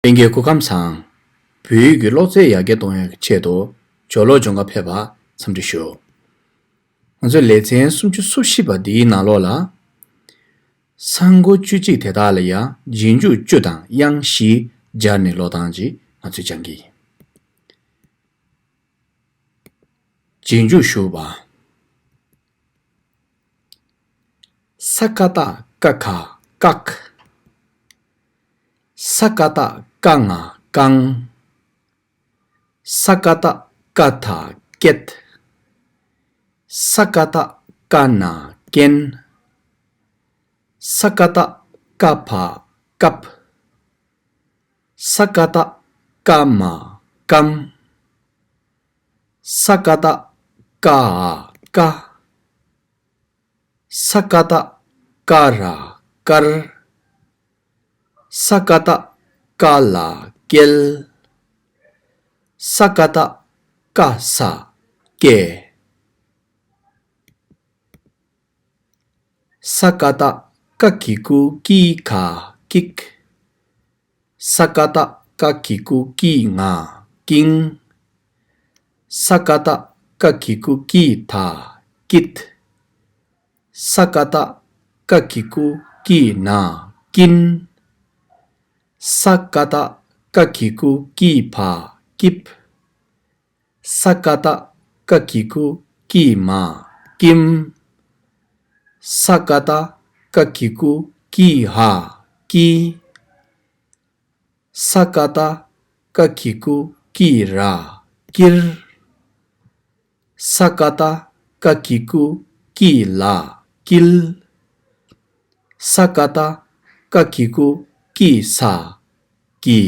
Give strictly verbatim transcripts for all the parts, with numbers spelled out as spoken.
ལྷན་རྒྱས་སྐུ་ཁམས་བཟང་། བོད་ཡིག་གི་ཀློག་རྩལ་ཡར་རྒྱས་གཏོང་ཡག་གི་ཆེད་དུ་ཇོ་ལོ་ཇོང་ཁ་ཕེབས་པར་འཚམས་འདྲི་ཞུ། ང་ཚོའི་ལེ་ཚན་སུམ་ཅུ་སོ་བཞི་པ་འདིའི་ནང་ལོགས་ལ། ས་མགོ་བཅུ་གཅིག་དེ་དག་ལ་ཡང་རྗེས་འཇུག་བཅུ་དང་དབྱངས་བཞི་སྦྱར་ནས་ཀློག་སྟངས་ཅིག་ང་ཚོས་སྦྱང་གི་ཡིན། རྗེས་འཇུག་ཞུ་བ། ས་ཀ་བཏགས་ཀ་ཁ་ཀག་ས་ཀ་བཏགས་ཀ་ང་ཀང་། ས་ཀ་བཏགས་ཀ་ཐ་ཀེད། ས་ཀ་བཏགས་ཀ་ན་ཀེན། ས་ཀ་བཏགས་ཀ་ཕ་ཀབ། ས་ཀ་བཏགས་ཀ་མ་ཀམ། ས་ཀ་བཏགས་ཀ་འ་ཀ། ས་ཀ་བཏགས་ཀ་ར་ཀར། ས་ཀ་བཏགས་ཀ་ལ་ཀལ། ས་ཀ་བཏགས་ཀ་ས་ཀེ། ས་ཀ་བཏགས་ཀ་གི་གུ་ཀི་ཁ་ཀིག་ས་ཀ་བཏགས་ཀ་གི་གུ་ཀི་ང་ཀིང་། ས་ཀ་བཏགས་ཀ་གི་གུ་ཀི་ཐ་ཀིད། ས་ཀ་བཏགས་ཀ་གི་གུ་ཀི་ན་ཀིན། ས་ཀ་བཏགས་ཀ་གི་གུ་ཀི་ཕ་ཀིབ། ས་ཀ་བཏགས་ཀ་གི་གུ་ཀི་མ་ཀིམ། ས་ཀ་བཏགས་ཀ་གི་གུ་ཀི་ཧ་ཀི། ས་ཀ་བཏགས་ཀ་གི་གུ་ཀི་ར་ཀིར། ས་ཀ་བཏགས་ཀ་གི་གུ་ཀི་ལ་ཀིལ། ས་ཀ་བཏགས་ཀ་གི་གུ་ཀི་ས་ཀི།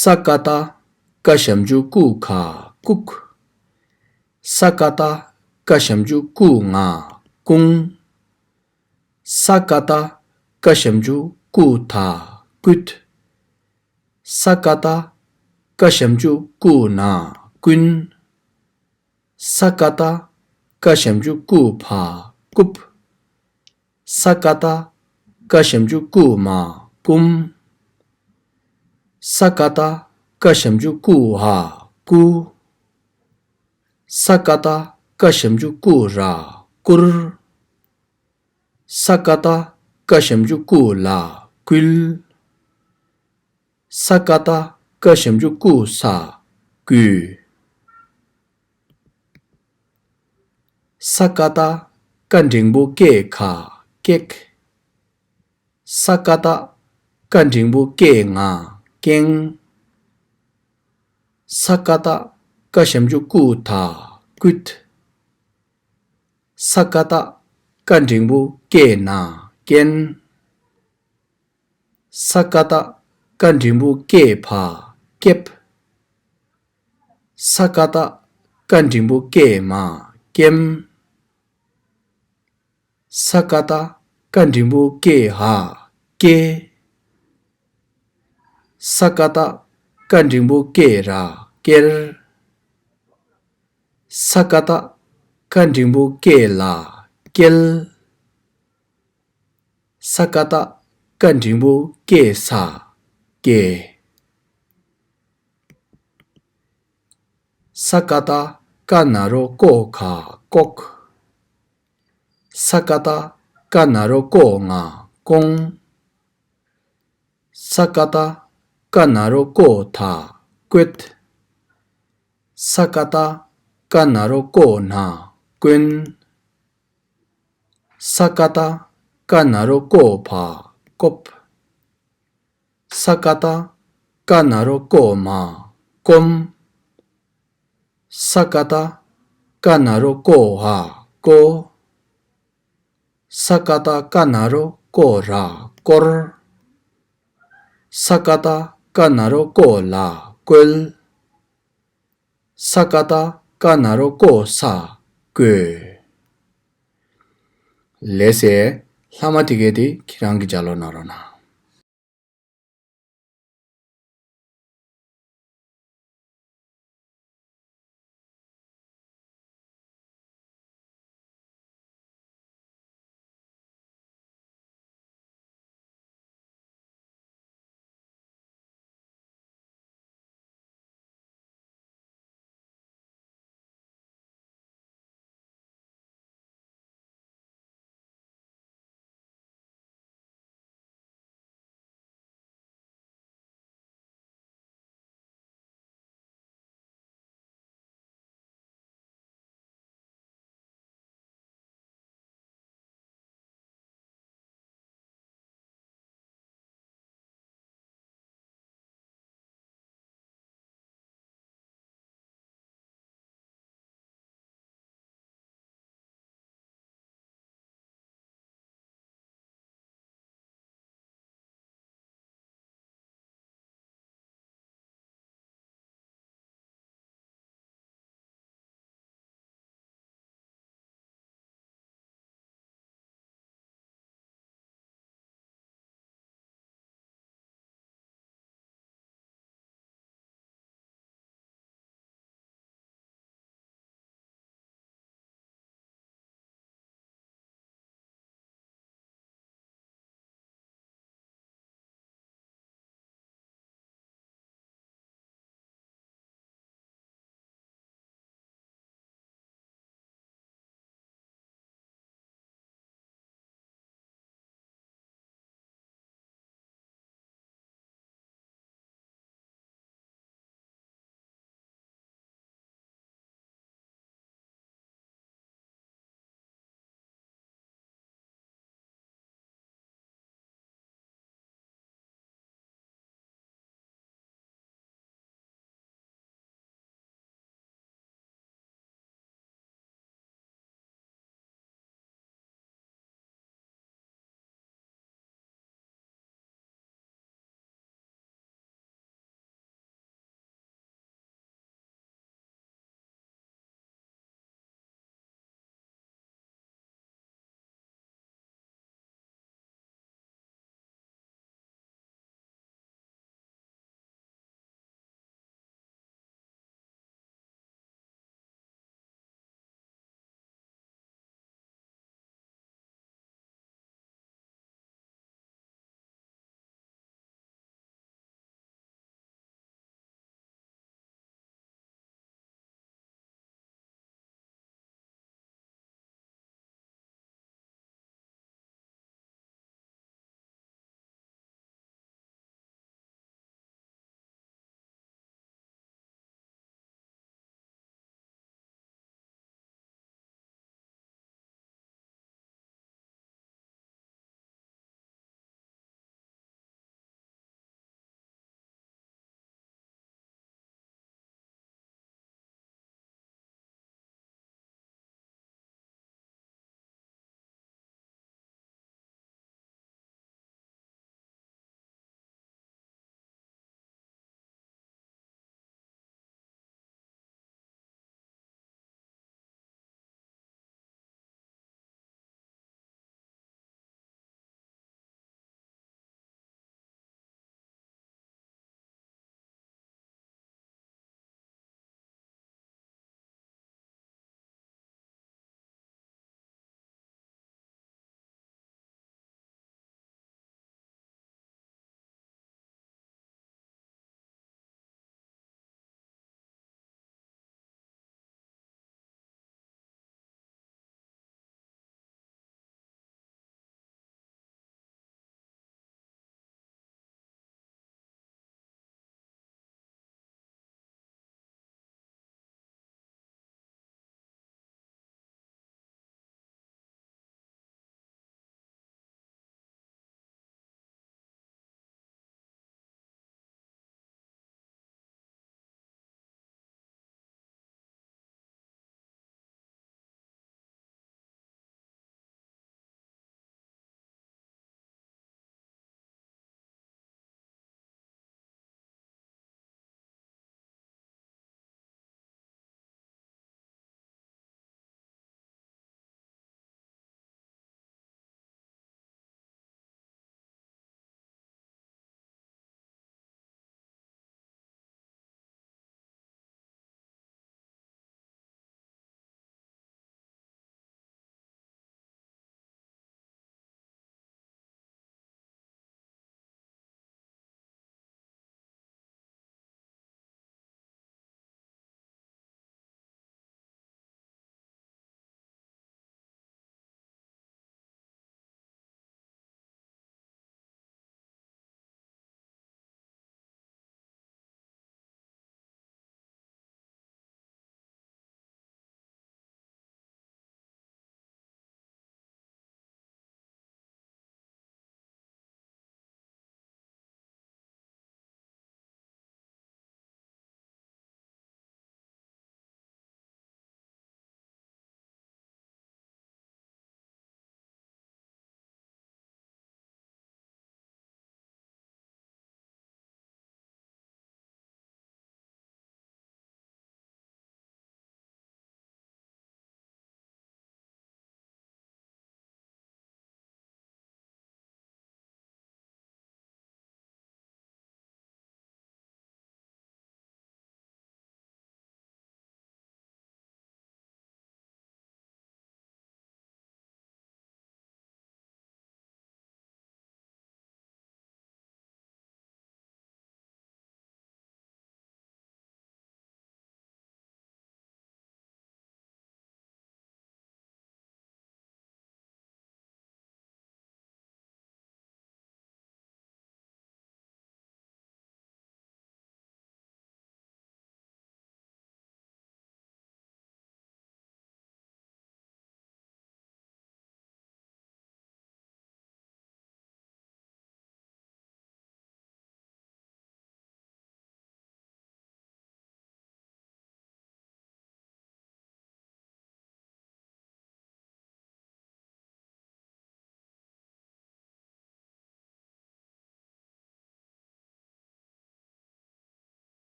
ས་ཀ་བཏགས་ཀ་ཞབས་ཀྱུ་ཀུ་ཁ་ཀུག་ས་ཀ་བཏགས་ཀ་ཞབས་ཀྱུ་ཀུ་ང་ཀུང་། ས་ཀ་བཏགས་ཀ་ཞབས་ཀྱུ་ཀུ་ཐ་ཀུད། ས་ཀ་བཏགས་ཀ་ཞབས་ཀྱུ་ཀུ་ན་ཀུན། ས་ཀ་བཏགས་ཀ་ཞབས་ཀྱུ་ཀུ་ཕ་ཀུབ། ས་ཀ་བཏགས་ཀ་ཞབས་ཀྱུ་ཀུ་མ་ཀུམ། ས་ཀ་བཏགས་ཀ་ཞབས་ཀྱུ་ཀུ་ཧ་ཀུ། ས་ཀ་བཏགས་ཀ་ཞབས་ཀྱུ་ཀུ་ར་ཀུར། ས་ཀ་བཏགས་ཀ་ཞབས་ཀྱུ་ཀུ་ལ་ཀུལ། ས་ཀ་བཏགས་ཀ་ཞབས་ཀྱུ་ཀུ་ས་ཀུས། ས་ཀ་བཏགས་ཀ་འགྲེང་བུ་ཀེ་ཁ་ཀེག་ས་ཀ་བཏགས་ཀ་འགྲེང་བུ་ཀེ་ང་ཀེང་། ས་ཀ་བཏགས་ཀ་ཞབས་ཀྱུ་ཀུ་ཐ་ཀུད། ས་ཀ་བཏགས་ཀ་འགྲེང་བུ་ཀེ་ན་ཀེན། ས་ཀ་བཏགས་ཀ་འགྲེང་བུ་ཀེ་ཕ་ཀེབ། ས་ཀ་བཏགས་ཀ་འགྲེང་བུ་ཀེ་མ་ཀེམ། ས་ཀ་བཏགས་ཀ་འགྲེང་བུ་ཀེ་ཧ་ཀེ། ས་ཀ་བཏགས་ཀ་འགྲེང་བུ་ཀེ་ར་ཀེར། ས་ཀ་བཏགས་ཀ་འགྲེང་བུ་ཀེ་ལ་ཀེལ། ས་ཀ་བཏགས་ཀ་འགྲེང་བུ་ཀེ་ས་ཀེ། ས་ཀ་བཏགས་ཀ་ན་རོ་ཀོ་ཁ་ཀོག་ས་ཀ་བཏགས་ཀ་ན་རོ་ཀོ་ང་ཀོང་། ས་ཀ་བཏགས་ཀ་ན་རོ་ཀོ་ཐ་ཀོད། ས་ཀ་བཏགས་ཀ་ན་རོ་ཀོ་ན་ཀོན། ས་ཀ་བཏགས་ཀ་ན་རོ་ཀོ་ཕ་ཀོབ། ས་ཀ་བཏགས་ཀ་ན་རོ་ཀོ་མ་ཀོམ། ས་ཀ་བཏགས་ཀ་ན་རོ་ཀོ་ཧ་ཀོ། ས་ཀ་བཏགས་ཀ་ན་རོ་ཀོ་ར་ཀོར། ས་ཀ་བཏགས་ཀ་ན་རོ་ཀོ་ལ་ཀོལ། ས་ཀ་བཏགས་ཀ་ན་རོ་ཀོ་ས་ཀོས། ལགས་སེ། ལྷག་མ་དེ་གའི་དེ་ཁྱེད་རང་གིས་ལྗགས་ཀློག་གནང་རོགས་གནང་།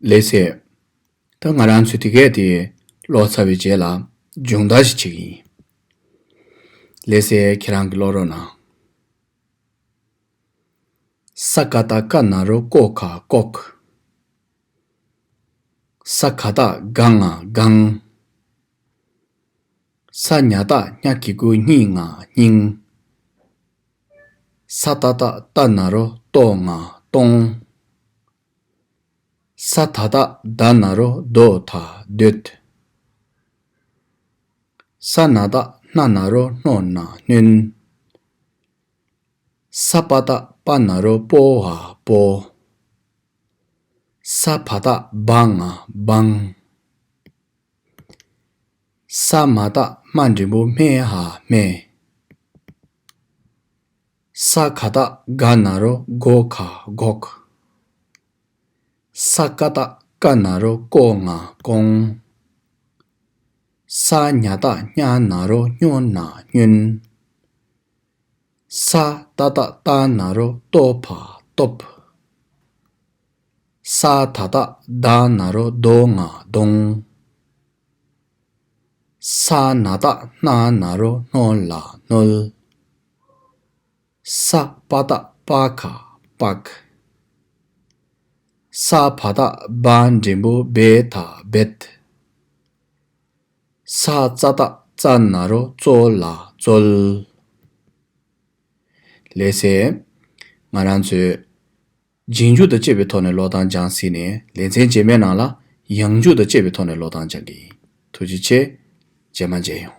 ལགས་སེ། ད་ང་རང་ཚོས་དེ་གས་དེ་ཀློག་ཚར་བའི་རྗེས་ལ་སྦྱོང་བརྡར་ཞིག་བྱེད་ཀྱི་ཡིན། ལགས་སེ། ཁྱེད་རང་གིས་ཀློག་རོགས་གནང་། ས་ཀ་བཏགས་སྐ་ན་རོ་སྐོ་ག་སྐོག་ས་ག་བཏགས་སྒ་ང་སྒང་། ས་ཉ་བཏགས་སྙ་གི་གུ་སྙི་ང་སྙིང་། ས་ཏ་བཏགས་སྟ་ན་རོ་སྟོ་ང་སྟོང་། ས་ད་བཏགས་སྡ་ན་རོ་སྡོ་ད་སྡོད། ས་ན་བཏགས་སྣ་ན་རོ་སྣོ་ན་སྣོན། ས་པ་བཏགས་སྤ་ན་རོ་སྤོ་བ་སྤོ། ས་བ་བཏགས་སྦ་ང་སྦང་། ས་མ་བཏགས་སྨ་འགྲེང་བུ་སྨེ་ཧ་སྨེ། ས་ག་བཏགས་སྒ་ན་རོ་སྒོ་ག་སྒོག་ས་ཀ་བཏགས་སྐ་ན་རོ་སྐོ་ང་སྐོང་། ས་ཉ་བཏགས་སྙ་ན་རོ་སྙོ་ན་སྙོན། ས་ཏ་བཏགས་སྟ་ན་རོ་སྟོ་བ་སྟོབ། ས་ད་བཏགས་སྡ་ན་རོ་སྡོ་ང་སྡོང་། ས་ན་བཏགས་སྣ་ན་རོ་སྣོ་ལ་སྣོལ། ས་པ་བཏགས་སྤ་ག་སྤགས། ས་བ་བཏགས་སྦ་འགྲེང་བུ་སྦེ་ད་སྦད། ས་ཙ་བཏགས་ཙ་ན་རོ་ཙོ་ལ་ཙོལ། ལགས་སེ། ང་རང་ཚོས་རྗེས་འཇུག་དང་བཅས་པའི་ཐོག་ནས་ཀློག་སྟངས་སྦྱངས་ཟིན་ནས། ལེ་ཚན་རྗེས་མའི་ནང་ལ་ཡང་འཇུག་དང་བཅས་པའི་ཐོག་ནས་ཀློག་སྟངས་སྦྱང་གི་ཡིན། ཐུགས་རྗེ་ཆེ། རྗེས་མ་མཇལ་ཡོང་།